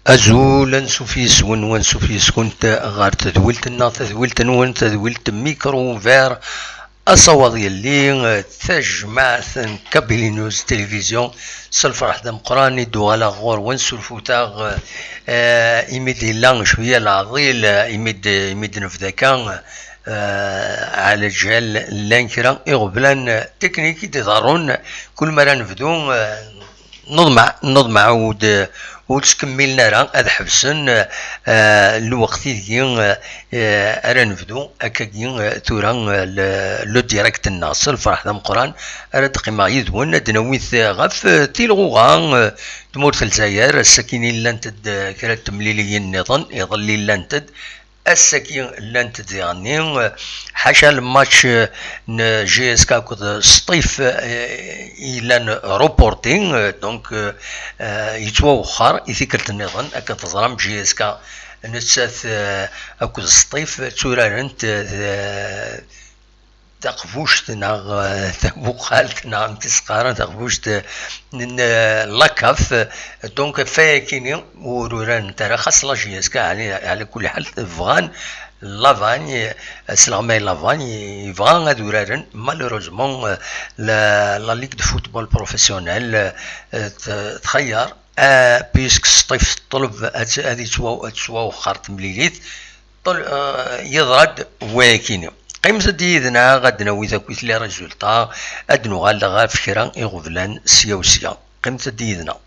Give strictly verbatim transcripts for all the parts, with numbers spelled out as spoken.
Azul, ansuf yes-wen, wansuf yes-kunt ɣer tedwilt-nneɣ, tadwilt-nwen, tadwilt Micro Vert, asawaḍ yelli, tajmaɛt n Kabylie News Télévision. S lferḥ d ameqqran i d-uɣaleɣ ɣur-wen, surfut-aɣ, eh, imi d-yella cwiya leɛḍil, imi d-, imi d-nebda akka, eh, ɛla ǧal llan kra iɣeblan, eh, teknik i d-iḍerrun kul mi ara nebdu, eh, neḍmeɛ, neḍmeɛ ur d-, ur ttkemmilen ara, ad ḥebsen, eh, lweqt ideg, eh, ara nebdu. Akkagi, eh, tura, eh, le, le direct-nneɣ s lferḥ d ameqqran ara d-qqimeɣ yid-wen, ad d-nawi ɣef, eh, tilɣuɣa, eh, tmurt n Lezzayer. Ass-akin i llant-d, eh, kra n temliliyin nniḍen, iḍelli llant-d, ass-agi llant diɣenni, ḥaca lmatch n J S K akked Sṭif, eh, yellan reporté, eh, donc, eh, yettwawexxer i tikkelt nniḍen. Akken teẓram, J S K nettat, eh, akked Sṭif tturarent, eh, taqbuct neɣ, eh, tabuqalt neɣ amek i s-qqaren, taqbuct, eh, n, eh, la CAF. Donc, ɣef wayakini ur urarent ara, xas la J S K, ɛla, ɛla kulli ḥal, bɣan Lavagne, eh, asleɣmay Lavagne yebɣa ad uraren. Malheureusement, eh, la, la Ligue de football professionnel, eh, t-, txeyyar, eh, puisque Sṭif teṭleb ad, ad yettwa-, ad tettwawexxer temlilit. Ṭel-, eh, yeḍra-d wayakini. Qqimet-d yid-neɣ, ad d-nawi takit les résultats, ad d-nuɣal ɣef kra iɣeblan sya u sya. Qqimet-d yid-neɣ.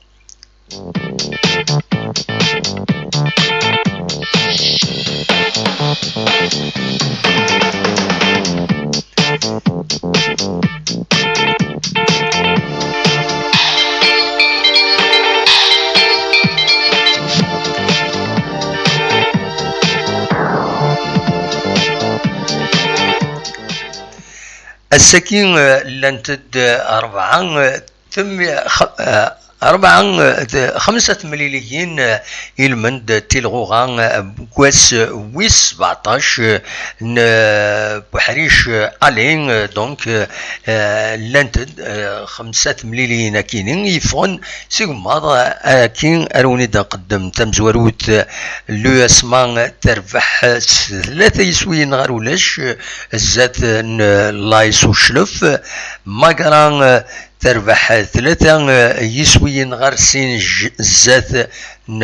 Ass-agi, eh, llant-d, eh, rebɛa, eh, tem-, xa-, eh, rebɛa, eh, t-, xemsa temliliyin, eh, ilmend tilɣuɣa, eh, deg wass, eh, wis sbeɛṭac, eh, n, eh, Buḥric, eh, Ali, eh, donc, eh, eh, llant-d, eh, xemsa temliliyin akini yeffɣen s igemmaḍ, eh, akin ar wen-id-nqeddem tamezwarut, eh, l'U S M A terbeḥ, eh, s tlata yiswiyen ɣer ulac, eh, zdat, eh, n, eh, l'A S Uclef, eh, Magra, eh, terbeḥ tlata, eh, yiswiyen ɣer sin j-, zdat n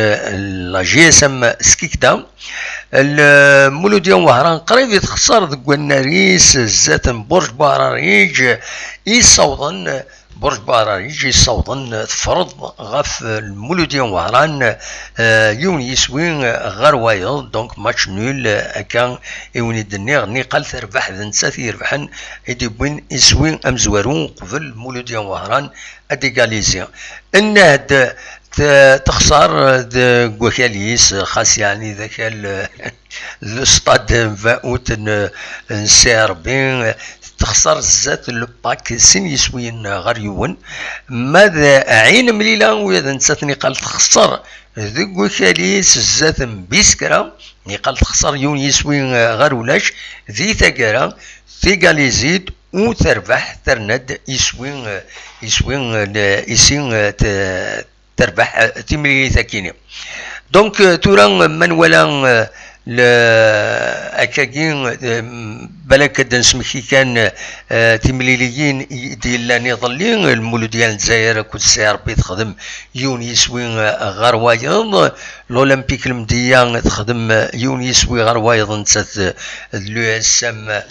la G S M Skikda. Lmuludya n Wehran qrib i texṣer deg wannar-is zdat n Burj Buɛrariǧ, i yessawḍen Burj Buɛrariǧ yessawḍen tefreḍ ɣef Lmuludya n Wehran, eh, yiwen yiswi ɣer wayeḍ, donc match nul, eh, akka i wen-id-nniɣ, niqal terbeḥ d nettat i irebḥen, i d-iwwin iswi amezwaru qbel Lmuludya n Wehran ad égaliser. Nnah-d t-, texṣer deg wakal-is, xas yeɛni d akal, eh, le stade vingt août n, n C R B, texṣer zdat le PAK sin yiswiyen ɣer yiwen. Ma d Ɛin Mlila, ula d nettat niqal texṣer deg wakal-is zdat n Biskra, niqal texṣer yiwen yiswi ɣer ulac, di taggara, tégaliser-d u terbeḥ, terna-d iswi, iswi, isi, t-, terbeḥ, eh, timlilit akini. Donc, eh, tura, eh, ma nwala, eh, le, akkagi, eh, balak ad d-nesmekti kan, eh, timliliyin i d-yellan iḍelli, Lmuludya n Lezzayer akked C R B texdem yiwen yiswi, eh, ɣer wayeḍ, l'Olympique Lemdeyya texdem, eh, yiwen yiswi ɣer wayeḍ, nettat, eh, d l'U S M, eh,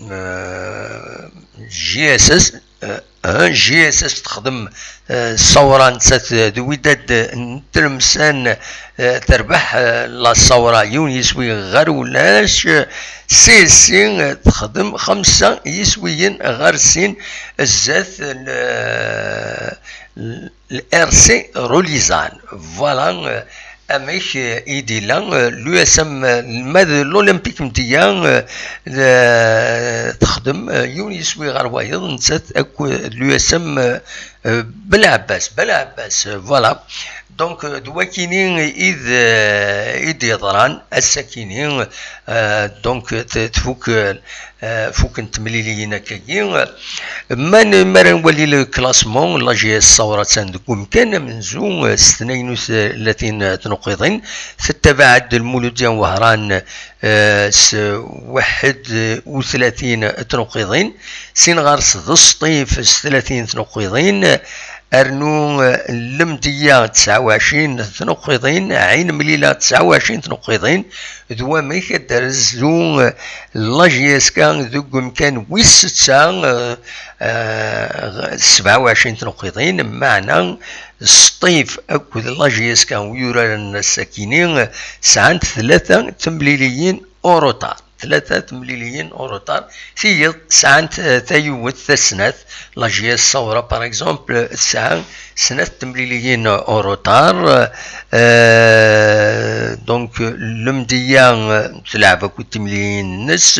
eh, G S S, eh, eh, G S S texdem, eh, Ṣṣawra, nettat, eh, d Wydad n Tlemsan, eh, terbeḥ, eh, la Ṣṣawra yiwen yiswi ɣer ulac, eh, C S C, eh, texdem xemsa yiswiyen ɣer sin zdat, eh, l-, l-, R C Rolizan. Voilà, euh, amek, euh, i d-illa, euh, l'U S M, euh, ma d l'Olympique Medya, euh, euh, texdem, euh, yiwen yiswi ɣer wayeḍ, nettat akk, euh, l'U S M, euh, euh, Belɛebbas, Belɛebbas, euh, voilà. Donc, euh, d wakini i d, euh, i d-yeḍran ass-akini, euh, donc, t-, tfuk, euh, eh, fukent temliliyin akkagi. Ma n-, mi ara nwali le classement, la G S Ṣawra attan deg umkan amenzu, eh, s tnayen u tlatin tnuqiḍin, tettabaɛ-d Lmuludya n Wehran, eh, s waḥed u tlatin tnuqiḍin, sin ɣer-s d Sṭif s tlatin tnuqiḍin, Rnu, eh, Lemdeyya tesɛa u ɛecrin tnuqiḍin, Ɛin Mlila tesɛa u ɛecrin tnuqiḍin, d wamek ad d-terzu, eh, la J S K deg umkan wis setta, eh, eh, sebɛa u ɛecrin tnuqiḍin, meɛna Sṭif akked la J S K wi yuraren ass-akini, eh, sɛant tlata temliliyin en retard. Tlata temliliyin en retard. Tiyiḍ sɛant, eh, tayiwet, tasnat. La J S Ṣawra, par exemple, tesɛa snat temliliyin en retard. Eh, donc, Lemdeyya, eh, telɛeb akked temliliyin-nnes.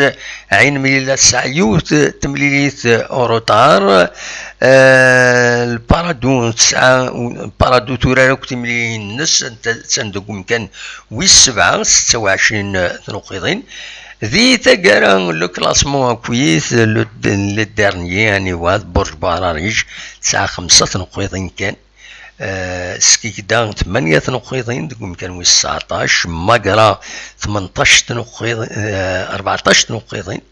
Ɛin Mlila tesɛa yiwet temlilit en retard. Eh, Lparadu tesɛa, Lparadu turar akked temliliyin-nnes, anta-, attan deg umkan wis sebɛa, setta u ɛecrin tnuqiḍin. Di taggara, le classement akkit, le, le dernier, aniwa d Burj Buɛrariǧ, tesɛa xemsa tnuqiḍin kan. Eh, Skikda, tmanya tnuqiḍin deg umkan wis tseɛṭac. Magra, tmenṭac tnuqiḍin, eh, rbeɛṭac tnuqiḍin.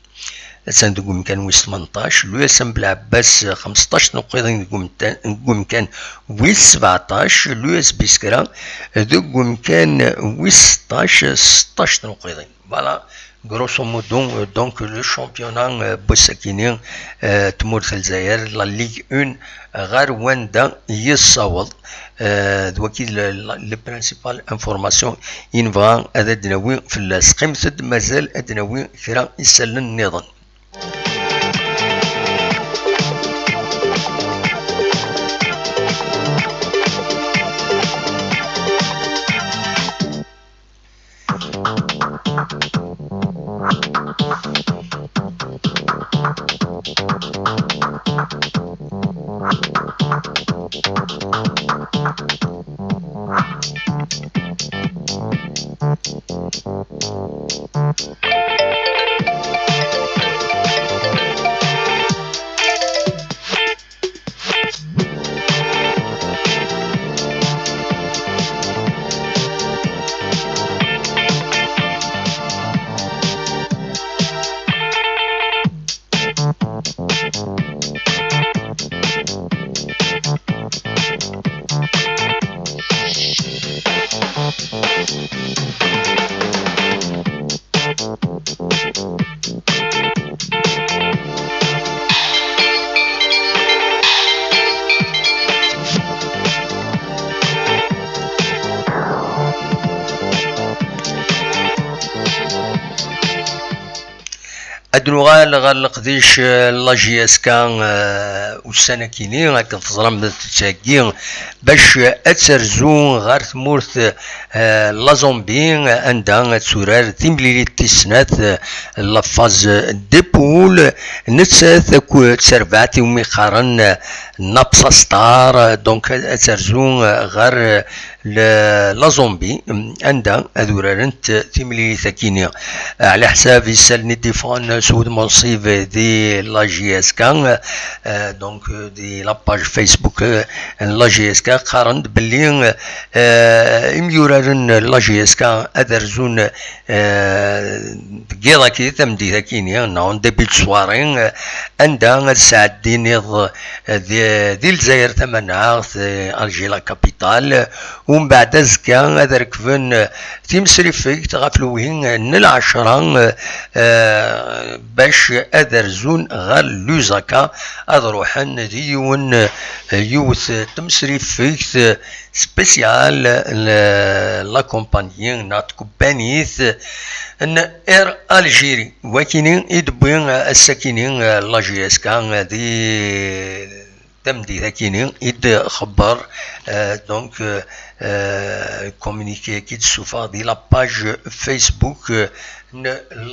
Attan deg umkan wis tmenṭac. L'U S M Belɛebbas, xemseṭṭac tnuqiḍin deg umta-, deg umkan wis sebɛeṭṭac. L'U S Biskra deg umkan wis seṭṭac, seṭṭac tnuqiḍin. Voilà, grosso modo, euh, donc, le championnat, euh, n wass-akini, euh, tmurt n Lezzayer, la Ligue un, ɣer wanda yessaweḍ. Euh, d waki le, le, le principal information i nebɣa ad d-nawi fell-as. Qqimet-d, mazal ad d-nawi kra isallen nniḍen. Ad nuɣal ɣer leqdic, eh, n la J S K, eh, ussan-akini, akken teẓram tettheggi bac ad terzu ɣer tmurt, eh, la Zambie, anda ad turar timlilit tis snat, eh, la phase des poules, nettat akked terbaɛt iwumi qqaren, eh, Napsa Star, eh, donc ad terzu, eh, ɣer, eh, le-, la Zambie, mm, anda ad urarent timlilit-akini. Ɛla ḥsab isallen i d-iffɣen s wudem unṣib di la J S K, eh, donc, eh, di la page Facebook, eh, n la J S K, qqaren-d belli, eh, imyuraren n la J S K ad rzun, eh, deg yiḍ-agi, tameddit-akini, neɣ en début de soirée, eh, anda ad sɛeddin iḍ, eh, di, di Lezzayer tamaneɣt, eh, Alger la capitale, umbeɛd azekka ad rekben, eh, timesrifegt ɣef lewhi n lɛecṛa, eh, eh, bac ad rzun ɣer Lusaka, ad ruḥen di yiwen, eh, yiwet temesrifegt, eh, spéciale, eh, la compagnie neɣ tkebbanit n Air Algérie. Wakini i d-wwi, eh, ass-akini, eh, la J S K, eh, di tameddit-akini i d-xebber, eh, donc, eh, eh, communiqué-agi d-ssufeɣ di la page Facebook, eh, n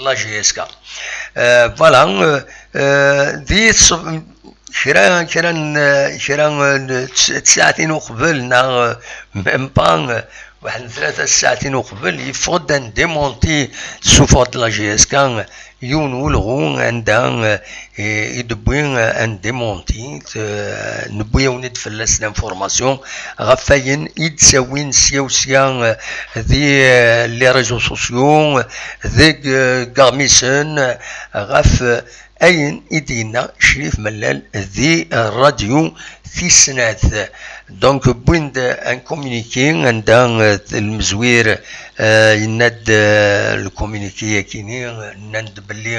la J S K. Eh, voilà, eh, eh, di tṣ-, kra, kra n, kra n ts-, tsaɛtin uqbel, neɣ, eh, même pas, eh, waḥed n tlata ssaɛtin uqbel, yeffeɣ-d un démenti, tessufeɣ-d la J S K, yiwen n ulɣu anda, eh, i d-wwi, eh, un démenti, eh, newwi-awen-d fell-as l'information ɣef wayen i d-ttawin sya u sya, eh, di, eh, les réseaux sociaux, deg, eh, Garmisen, eh, ɣef, eh, ayen i d-yenna Crif Mellal di, eh, radio tis snat. Donc, wwin-d un communiqué anda, eh, lmezwir, eh, yenna-d, eh, le communiqué-akini, nnan-d belli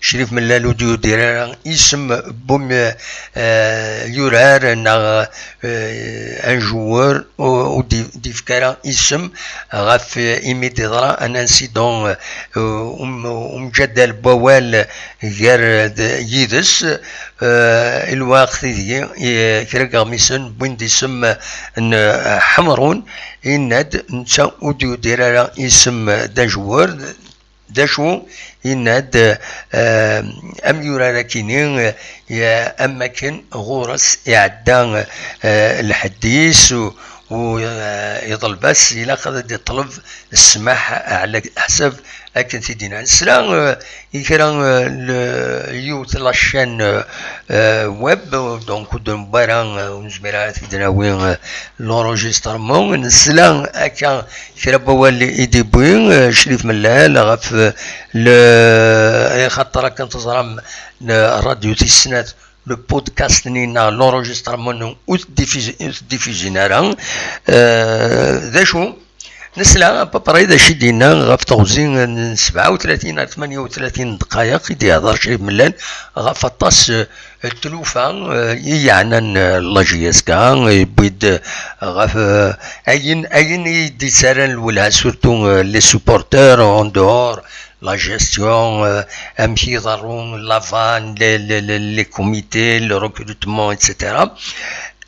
Crif Mellal ur d-yudir ara isem n wumi, eh, yurar, neɣ, eh, un joueur, ur, ur d-, d-yefka ara isem ɣef, eh, imi d-yeḍra un incident, eh, um-, umjaddal n wawal gar, eh, d-, yid-s, eh, i lweqt ideg, eh, kra n Iɣmisen wwin-d isem n, eh, Ḥemrun, yenna-d netta ur d-yudir ara isem d'un joueur, d acu yenna-d, eh, amyurar-akini, eh, am wakken ɣur-s iɛedda, eh, lḥedd-is u, u, eh, iḍleb-as, ilaq ad d-iṭleb ssmaḥ ɛla ḥsab akken t-id-yenna. Nesla, eh, i kra, eh, l-, yiwet la chaîne, eh, web, donc ur d-newwi ara, eh, ur nezmir ara ad t-id-nawi, eh, l'enregistrement. Nesla akka kra n wawal i d-iwwi, eh, Crif Mellal ɣef, eh, le, eh, xaṭer akken teẓram, eh, radio tis snat, le podcast-nni neɣ l'enregistrement-nni ur t-diffusi-, ur t-diffusin ara. Eh, d acu? Nesla à peu près d acu i d-yenna ɣef teɣzi n sebɛa u tlatin ar tmanya u tlatin dqayeq i d-ihder Crif Mellal ɣef aṭas, eh, tlufa, eh, i yeɛnan, eh, la J S K, yewwi-d, eh, ɣef, eh, ayen, ayen i d-yettarran lwelha, surtout, eh, les supporters en dehors, la gestion, eh, amek i ḍerrun, la vanne, les, les, les, les comités, le recrutement, et cetera.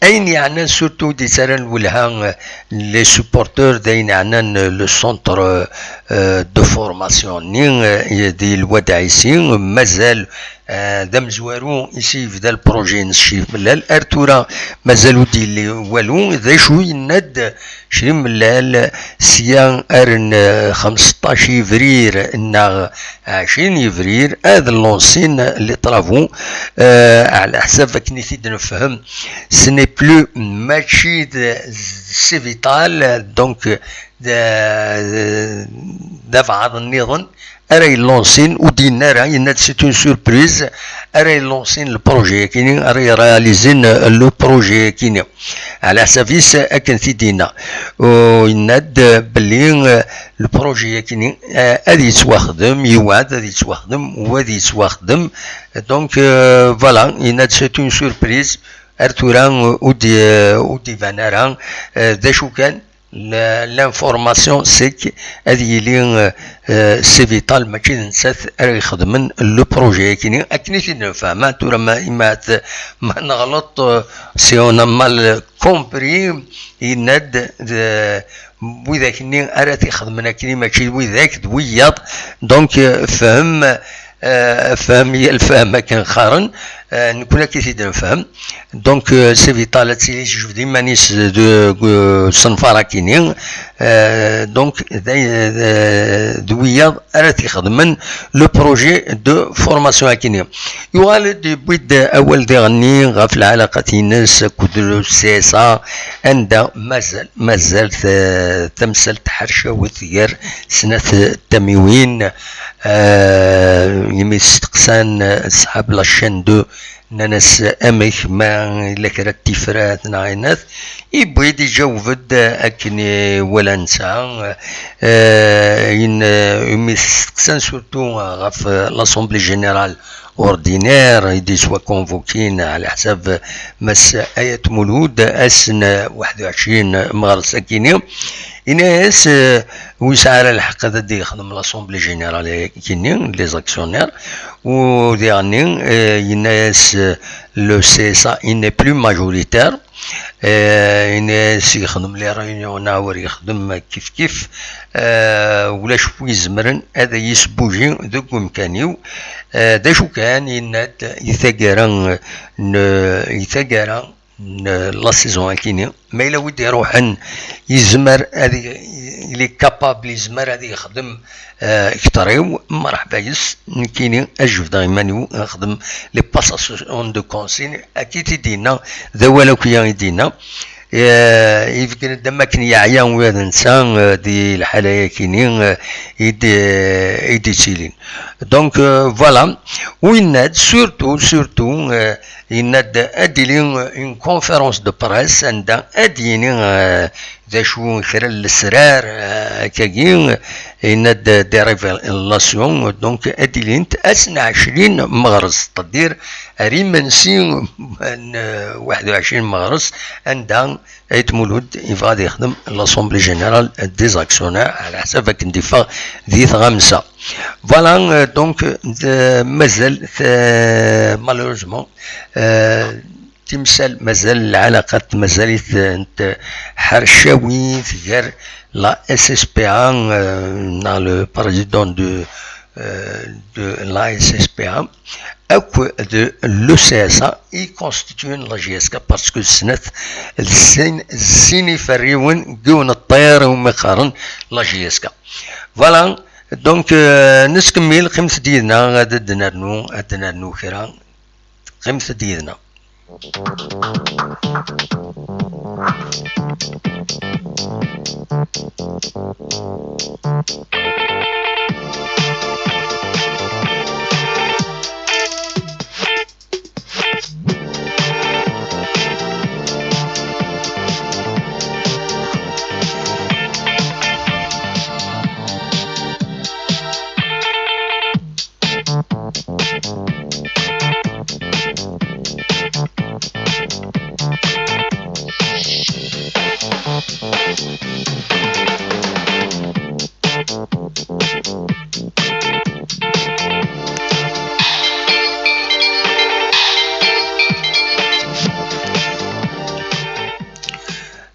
Ayen yeɛnan surtout i d-yettarran lwelha, eh, les supporters, d ayen yeɛnan, eh, le centre, eh, de formation-nni, eh, di Lwad Ɛisi, mazal, eh, d amezwaru i s-yebda le projet-ines Crif Mellal. Ar tura mazal ur d-yelli walu. D acu yenna-d Crif Mellal? Sya ar n, eh, xemseṭṭac yebrir neɣ ɛecrin yebrir ad lansin les travaux, eh, ɛla ḥsab akken i t-id-nefhem, ce n'est plus, mačči d, c'est vital, donc, d, d abeɛḍ nniḍen ara yelansin, ur d-yenni ara, yenna-d c'est une surprise, ara yelansin le projet-akini, ara yeréalisin le projet-akini. Ɛla ḥsab-is akken t-id-yenna. U yenna-d belli, eh, le projet-akini, eh, ad yettwaxdem, yewɛed ad yettwaxdem, u ad yettwaxdem. Donc, eh, voilà, yenna-d c'est une surprise. Ar tura, eh, ur d-, eh, ur d-iban ara, eh, d acu kan, la- l'information, c'est que ad yili, euh, euh, c'est vital, mačči d nettat ara ixedmen le projet-agi-nni, akken i t-id-nefhem, ah, tura ma, ma t-, ma neɣleṭ, euh, si on a mal compris, yenna-d, d widak-nni ara t-ixedmen akkenni, mačči d widak, d wiyaḍ. Donc, euh, fhem, euh, fhem, yal fhem akken qqaren, euh, nekkni akka i t-id-nefhem. Donc, euh, c'est vital ad tili tejbed iman-is de, de usenfar akkenni. Euh, donc, d, d, d wiyaḍ ara t-ixedmen le projet de formation akkenni. Yuɣal-d, yewwi-d awal diɣenni ɣef lɛalaqat-ines akked le C S A, anda mazal, mazal ta-, tamsalt ḥercawet gar snat tamiwin, euh, imi steqsan, euh, ṣṣḥab la chaîne deux, nnan-as: "Amek, ma yella kra n tifrat neɣ ayenat?" Yewwi-d, iǧaweb-d akken i wala netta. Euh, yen-, imi steqsan surtout ɣef l'Assemblée Générale ordinaire i d-yettwaconvoquin ɛla ḥsab Mass Ayat Mulud, ass n waḥed u ɛecrin meɣres akkenni, yenna-yas, euh, ur yesɛi ara lḥeqq ad d-yexdem l'Assemblée Générale akkenni, les actionnaires, u diɣenni, euh, yenna-yas, euh, le C S A, il n'est plus majoritaire. Euh, yenna-yas yexdem les réunions neɣ ur yexdem kif kif, euh, ulac wi izemren ad yesbuji deg umkan-iw. Euh, d acu kan, yenna-d i taggara n, i taggara n la saison akkenni, ma yella wi d-iruḥen, yezmer ad i-, il est capable, yezmer ad yexdem, euh, kter-iw, mreḥba yes, nekkini ad jebdeɣ iman-iw, nexdem les passations de consigne, akka i t-id-yenna, d awal akk-ya i d-yenna. Eh, ibeggel-d am akken yeɛya ula d netta, eh, di lḥala-yakini, eh, i d-, i d-ittilin. Donc, euh, voilà. U yenna-d, surtout, surtout, euh, yenna-d ad d-tili, euh, une conférence de presse anda ad d-yini, euh, d acu kra n lesrar, euh, akkagi, yenna-d des révélations, donc ad d-ilint ass n ɛecrin meɣres, c'est-à-dire ar imensi n, euh, waḥed u ɛecrin meɣres, anda Ayt Mulud yebɣa ad yexdem l'Assemblée Générale des Actionnaires, ɛla ḥsab akken d-iffeɣ di tɣamsa. Voilà, euh, donc, euh, mazal, euh, malheureusement, euh, timsal mazal, lɛalaqat mazal-itent ḥercawit gar la S S P A, euh, neɣ le président de, euh, de la S S P A, akked le C S A i constituent la J S K, parce que d snat, d sin, d sin iferriwen n yiwen n ṭṭir umi qqaren la J S K. Voilà, donc, euh, nettkemmil, qqimet-d yid-neɣ, ad d-nernu, ad d-nernu kra. Qqimet-d yid-neɣ.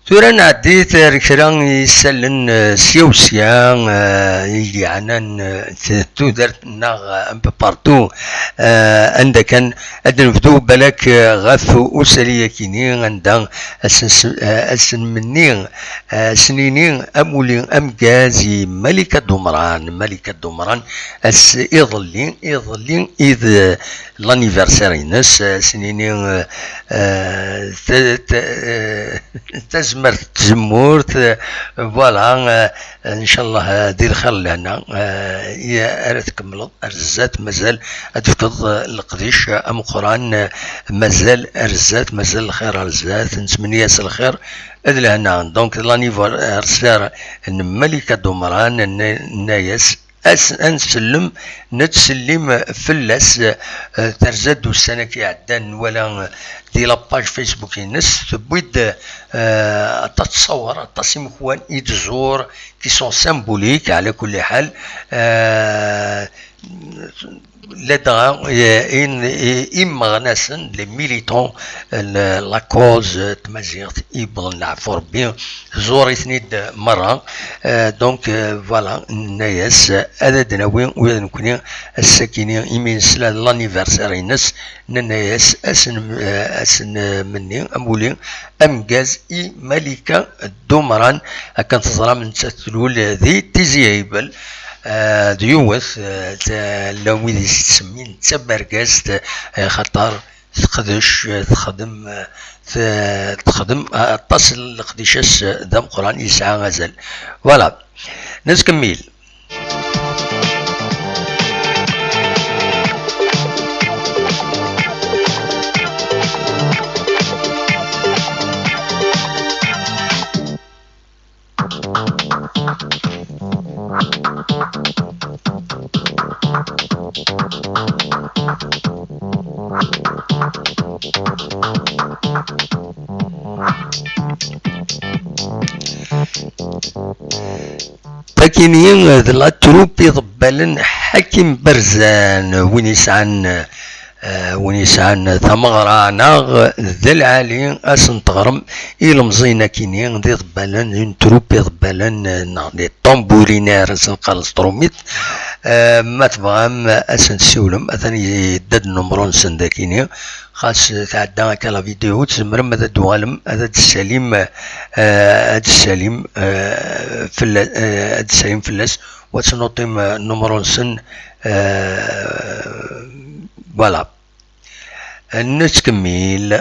Tura nɛeddi ar kra n yisallen, eh, sya u sya, eh, i yeɛnan, eh, t-, tudert-nneɣ, eh, un peu partout, eh, anda kan ad nebdu balak, eh, ɣef usali-yakini, anda ad sen-, eh, ad sen-menni, eh, ad sen-nini amuli ameggaz i Malika Dumran. Malika Dumran, ass iḍelli, iḍelli i d l'anniversaire-ines, eh, ad sen-nini, eh, eh, ta-, ta-, eh, tazmert n tzemmurt, eh, voilà, eh, ncallah, eh, di lxir lehna, eh, i ara tkemmleḍ ar zdat, mazal ad tefkeḍ, eh, leqdic, eh, ameqqran, eh, mazal ar zdat, mazal lxir ar zdat, nettmenni-as lxir d lehna. Donc, l'anniversaire n Malika Dumran, n-, nenna-yas, As-, ad nsellem, nettsellim fell-as. Eh, terza-d ussan-agi iɛeddan, nwala, eh, di la page Facebook-ines, tewwi-d, eh, aṭas n ttṣawer, aṭas imekwan i d-tẓur, qui sont symboliques, ɛla kulli ḥal. Eh, ladɣa, eh, in-, i-, imeɣnasen, les militants, eh, la cause, eh, n tmaziɣt, i yewwḍen leɛfu Rebbi, tẓur-iten-id merra. Eh, donc, eh, voilà, nenna-yas, eh, ad d-nawi ula d nekkni ass-agi-ni, imi nesla d l'anniversaire-ines, nenna-yas, ad sen-, eh, ad sen-, eh, menni amulli ameggaz i Malika Dumran, akken teẓram, nettat tlul di Tizi Hibel, eh, d yiwet, eh, ta-, llan wid i s-ttsemmin d tabergazt, eh, axaṭer teqdec, eh, texdem, eh, te-, texdem aṭas n leqdic-as, eh, d ameqqran, yesɛa azal. Voilà. Nettkemmil. Takini d la troupe iḍebbalen Ḥakim Berzan, win yesɛan, eh, win yesɛan tameɣra neɣ d lɛali, ad sen-teɣrem i lemẓiyen-akini d iḍebbalen, une troupe iḍebbalen, eh, neɣ des tambourinaires, ad sen-qqaren s trumit. Eh, ma tebɣam ad sen-tessiwlem, atan yedda-d numru-nsen dakini. Xas tɛedda akka la vidéo, tzemrem ad d-tuɣalem, ad d-tessalim, eh, ad d-tessalim, eh, fell-, eh, ad d-tessalim fell-as, u ad tnuṭim, eh, numru-nsen, eh, voilà. Nettkemmil.